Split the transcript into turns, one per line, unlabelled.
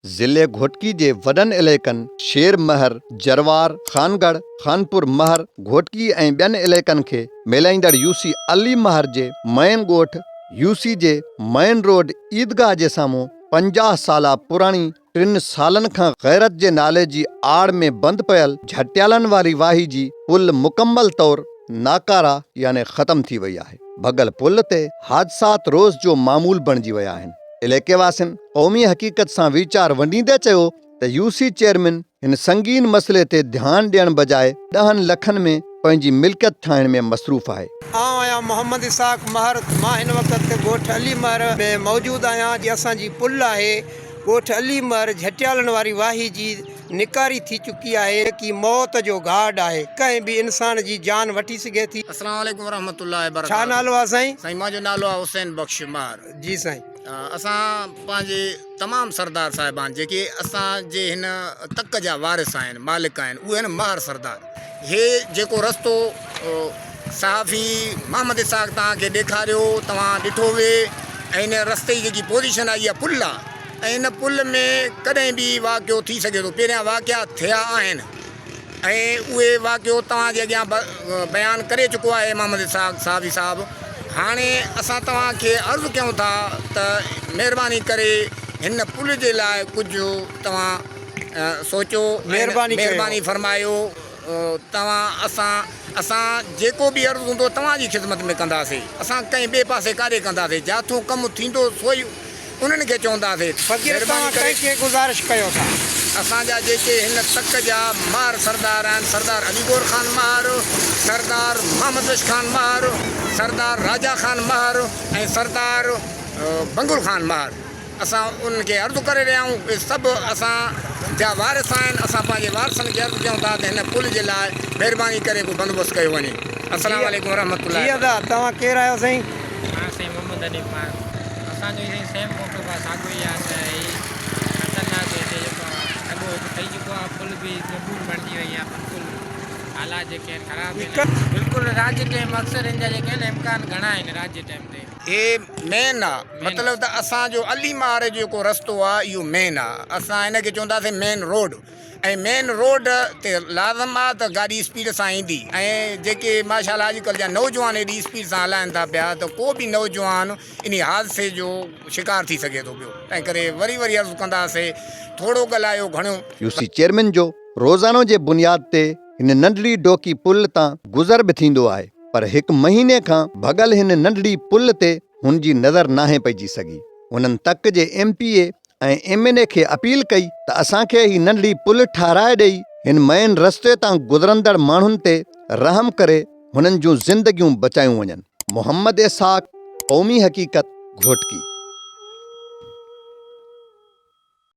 ضلعي گهوٽڪي جي وڏن علائقن شير مهر، جروار، خانڳڙهه، خانپور مهر، گهوٽڪي ۽ ٻين علائقن کي ميلائيندڙ يو سي علي مهر جي مئين ڳوٺ يو سي جي مئين روڊ عيدگاهه جي سامهون 50 سالا پراڻي ٽن سالن کان غيرت جي نالي جي آڙ ۾ بند پيل جهٽيالن واري واهي جي پل مڪمل طور ناڪاره يعني ختم ٿي وئي آهي. ڀڳل پل تي حادثات روز جو معمول بڻجي ويا آهن. علائقي واسين قومي حقيقت سان ويچار ونڊيندي چيو ته يو سي چيئرمين هن سنگين مسئلي تي ڌيان ڏيڻ بجاء ڏهن لکن ۾ پنهنجي ملڪيت ٺاهڻ ۾ مصروف آهي.
آئون آهيان محمد اسحاق مهر مان هن وقت ڳوٺ علي مهر ۾ موجود آهيان جي اسان جي پل آهي ڳوٺ علي مهر جهٽيالن واري واهي جي نڪاري ٿي چڪي آهي جيڪي موت جو گارڊ آهي ڪنهن به انسان جي جان وٺي سگهي ٿي.
السلام عليڪم ورحمة الله
وبرڪاته ڇا نالو آهي سائين؟
سائين منهنجو نالو آهي حسين بخش مهر.
جي سائين.
اسان پنهنجي تمام سردار صاحبان جيڪي اسان جي هن تڪ جا وارث آهن مالڪ آهن اهي آهن مهر سردار هي جيڪو رستو صحافي محمد اسحاق توهان کي ڏيکاريو توهان ڏٺو وي ۽ هن رستي جي جيڪي پوزيشن آهي اها پل آهي ۽ هن پل ۾ ڪڏهن به واقعو ٿي سگهي ٿو پهريان واقعا ٿيا آهن ۽ اهي واقعو توهان جي اڳيان بيان ڪري چڪو آهي محمد اسحاق صحافي صاحب هاڻي اسان توهان کي عرض ڪيون ٿا ته مهرباني ڪري هن پل جي لاء ڪجهه توهان سوچو مهرباني فرمايو توهان اسان اسان جيڪو به عرض هوندو توهان جي خدمت ۾ ڪنداسي اسان ڪنهن ٻئي پاسي ڪاڏي ڪنداسي جاٿون ڪم ٿيندو سوئي انهن کي چونداسين ته
فقير
مهرباني
توهان
ڪري
ڪنهن کي گذارش ڪيو ٿا؟
اسان جا جيڪي هن تڪ جا ماهر سردار آهن، سردار علي گوهر خان ماهر، سردار محمد بخش خان ماهر، سردار راجا خان ماهر ۽ سردار بنگل خان ماهر، اسان انهن کي عرض ڪري رهيا آهيون، اهي سڀ اسان جا وارث آهن، اسان پنهنجي وارثن کي عرض ڪيون ٿا ته هن پل جي لاء مهرباني ڪري ڪو بندوبست ڪيو وڃي. السلام عليڪم ورحمة الله
جي ادا توهان ڪير آهيو سائين؟
مان سائين محمد حنيف ماهر. اسان جو سائين سيم موقف آ ساڳيو ئي آ ته هي خطرناڪ هتي جيڪو آ کڏو هڪ ٺهي چڪو آ پل به زبون بڻجي وئي آ بلڪل حالات جيڪي آهن خراب آهن بلڪل رات جي ٽيم اڪثر هن جا جيڪي آهن امڪان گهڻا آهن رات جي ٽيم تي.
هي مين آ مطلب ته اسان جو علي مار جو جيڪو رستو آ اهو مين آ اسان هن کي چونداسين مين روڊ ۽ مين روڊ تي لازم آ ته گاڏي اسپيڊ سان ايندي ۽ جيڪي ماشاء الله اڄڪلهه جا نوجوان ايڏي اسپيڊ سان هلائن ٿا پيا ته ڪو به نوجوان انهي حادثي جو شڪار ٿي سگهي ٿو پيو تنهن ڪري وري وري عرض ڪنداسي ٿورو ڳالهايو گهڻو.
يو سي چيئرمين جو روزانو جي بنياد تي هن ننڍڙي ڊوڪي پل تان گذر به ٿيندو آهي پر هڪ مهيني کان ڀڳل هن ننڍڙي پل تي هن جي نظر ناهي پئجي سگهي هنن تڪ جي M P A ۽ M N A کي اپيل ڪئي ته اسان کي هي ننڍڙي پل ٺهرائي ڏئي هن مئين رستي تان گذرندڙ ماڻهن تي رحم ڪري هنن جون زندگيون بچايون وڃن. محمد اسحاق، قومي حقيقت، گهوٽڪي.